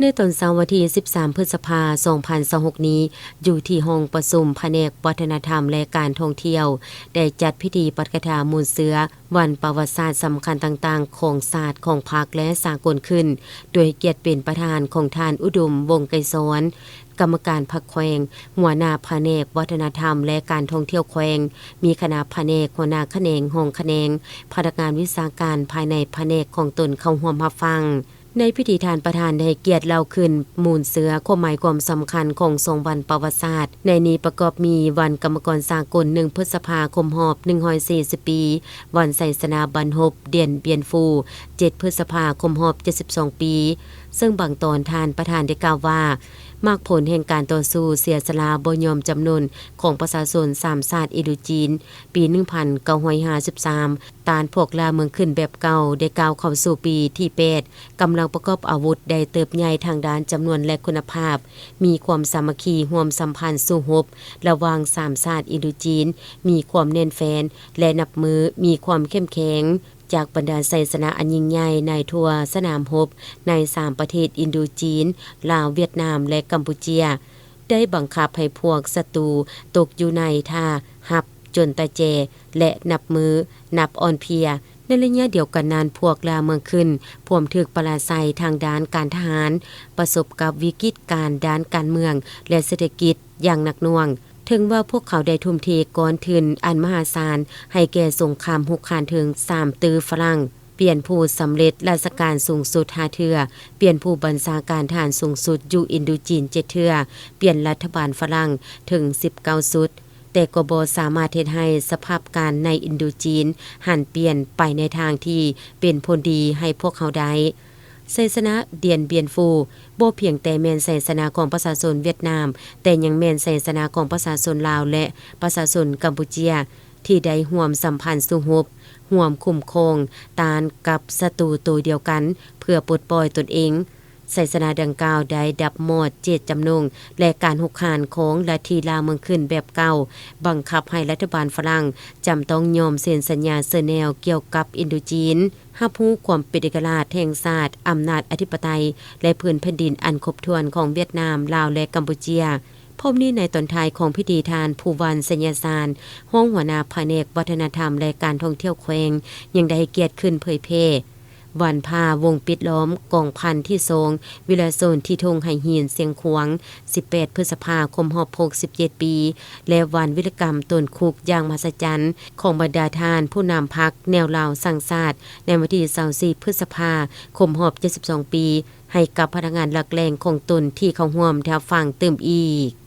ໃນຕອນເຊົ້າວັນທີສິບສາມ ພຶດສະພາ ສອງພັນຊາວຫົກນີ້, ຢູ່ທີ່ຫ້ອງປະຊຸມພະແນກວັດທະນະທຳ ແລະ ການທ່ອງທ່ຽວ ໄດ້ຈັດພິທີປາຖະກະຖາມູນເຊື້ອວັນປະຫວັດສາດສຳຄັນຕ່າງໆຂອງຊາດ, ຂອງພັກ ແລະ ສາກົນຂຶ້ນ, ໂດຍໃຫ້ກຽດເປັນປະທານຂອງທ່ານ ອຸດົມ ວົງໄກສອນ, ກຳມະການພັກແຂວງ, ຫົວໜ້າພະແນກວັດທະນະທຳ ແລະ ການທ່ອງທ່ຽວແຂວງ, ມີຄະນະພະແນກ, ຫົວໜ້າຂະແໜງ, ຮອງຂະແໜງ, ພະນັກງານວິຊາການພາຍໃນພະແນກຂອງຕົນເຂົ້າຮ່ວມຮັບຟັງ. ໃນພິທີ, ທ່ານປະທານໄດ້ໃຫ້ກຽດເລົ່າຂຶ້ນມູນເຊື້ອຄວາມໝາຍຄວາມສຳຄັນຂອງສອງວັນປະຫວັດສາດ, ໃນນີ້ປະກອບມີ ວັນກຳມະກອນສາກົນ ໜຶ່ງ ພຶດສະພາ ຄົບຮອບ ໜຶ່ງຮ້ອຍສີ່ສິບປີ, ວັນໄຊຊະນະບັນຮົບ ດຽນບຽນຟູ ເຈັດ ພຶດສະພາ ຄົບຮອບ ເຈັດສິບສອງປີ, ເຊິ່ງບາງຕອນທ່ານປະທານໄດ້ກ່າວວ່າ, ໝາກຜົນແຫ່ງການຕໍ່ສູ້ເສຍສະຫຼະບໍ່ຍອມຈຳນົນຂອງປະຊາຊົນສາມຊາດອິນໂດຈີນ ປີໜຶ່ງພັນເກົ້າຮ້ອຍຫ້າສິບສາມ ຕ້ານພວກລ່າເມືອງຂຶ້ນແບບເກົ່າ ໄດ້ກ້າວເຂົ້າສູ່ປີທີແປດ, ກຳລັງປະກອບອາວຸດໄດ້ເຕີບໃຫຍ່ທາງດ້ານຈຳນວນ ແລະ ຄຸນນະພາບ, ມີຄວາມສາມັກຄີຮ່ວມສຳພັນສູ້ຮົບລະຫວ່າງສາມຊາດອິນໂດຈີນ, ມີຄວາມແໜ້ນແຟ້ນ ແລະ ນັບມື້ມີຄວາມເຂັ້ມແຂງ. ຈາກບັນດາໄຊຊະນະອັນຍິ່ງໃຫຍ່ໃນທົ່ວສະໜາມຮົບໃນສາມປະເທດອິນໂດຈີນ, ລາວ, ຫວຽດນາມ ແລະ ກຳປູເຈຍ, ໄດ້ບັງຄັບໃຫ້ພວກສັດຕູຕົກຢູ່ໃນທ່າຮັບຈົນຕາແຈ ແລະ ນັບມື້ນັບອ່ອນເພຍ. ໃນໄລຍະດຽວກັນນັ້ນ, ພວກລ່າເມືອງຂຶ້ນພວມຖືກປະລາໄຊທາງດ້ານການທະຫານ, ປະສົບກັບວິກິດການດ້ານການເມືອງ ແລະ ເສດຖະກິດຢ່າງໜັກໜ່ວງ. ເຖິງວ່າພວກເຂົາໄດ້ທຸ່ມເທກ້ອນທຶນອັນມະຫາສານໃຫ້ແກ່ສົງຄາມຮຸກຮານເຖິງສາມຕື້ຝຣັ່ງ, ປ່ຽນຜູ້ສຳເລັດລາຊະການສູງສຸດຫ້າເທື່ອ, ປ່ຽນຜູ້ບັນຊາການທະຫານສູງສຸດຢູ່ອິນໂດຈີນເຈັດເທື່ອ, ປ່ຽນລັດຖະບານຝຣັ່ງເຖິງສິບເກົ້າຊຸດ, ແຕ່ກໍບໍ່ສາມາດເຮັດໃຫ້ສະພາບການໃນອິນໂດຈີນຫັນປ່ຽນໄປໃນທາງທີ່ເປັນຜົນດີໃຫ້ພວກເຮົາໄດ້. ໄຊຊະນະດຽນບຽນຟູ ບໍ່ພຽງແຕ່ແມ່ນໄຊຊະນະຂອງປະຊາຊົນຫວຽດນາມ, ແຕ່ຍັງແມ່ນໄຊຊະນະຂອງປະຊາຊົນລາວ ແລະ ປະຊາຊົນກຳປູເຈຍ ທີ່ໄດ້ຮ່ວມສຳພັນສູ້ຮົບ, ຮ່ວມຄຸ້ມຄອງຕ້ານກັບສັດຕູໂຕດຽວກັນ ເພື່ອປົດປ່ອຍຕົນເອງ. ໄຊຊະນະດັ່ງກ່າວໄດ້ດັບມອດເຈດຈຳນົງ ແລະ ການຮຸກຮານຂອງລັດທິລ່າເມືອງຂຶ້ນແບບເກົ່າ, ບັງຄັບໃຫ້ລັດຖະບານຝຣັ່ງຈຳຕ້ອງຍອມເຊັນສັນຍາເຊີແນວກ່ຽວກັບອິນໂດຈີນ, ຮັບຮູ້ຄວາມເປັນເອກະລາດແຫ່ງຊາດ, ອຳນາດອະທິປະໄຕ ແລະ ພື້ນແຜ່ນດິນອັນຄົບຖ້ວນຂອງຫວຽດນາມ, ລາວ ແລະ ກຳປູເຈຍ. ພ້ອມນີ້ໃນຕອນທ້າຍຂອງພິທີ, ທ່ານ ພູວັນ ໄຊຍະສານ, ຮອງຫົວໜ້າພະແນກວັດທະນະທຳ ແລະ ການທ່ອງທ່ຽວແຂວງ, ຍັງໄດ້ໃຫ້ກຽດຂຶ້ນເຜີຍແຜ່ ວັນພາວົງປິດລ້ອມກອງພັນທີສອງ ວິລະຊົນທີ່ທົ່ງໄຫຫີນ ຊຽງຂວາງ ສິບແປດ ພຶດສະພາ ຄົບຮອບ ຫົກສິບເຈັດປີ ແລະ ວັນວິລະກຳຕົນຄຸກຢ່າງມະຫັດສະຈັນ ຂອງບັນດາທ່ານຜູ້ນຳພັກແນວລາວສ້າງຊາດ ໃນວັນທີຊາວສີ່ ພຶດສະພາ ຄົບຮອບ ເຈັດສິບສອງປີ ໃຫ້ກັບພະນັກງານຫຼັກແຫຼ່ງຂອງຕົນທີ່ເຂົ້າຮ່ວມຮັບຟັງຕື່ມອີກ.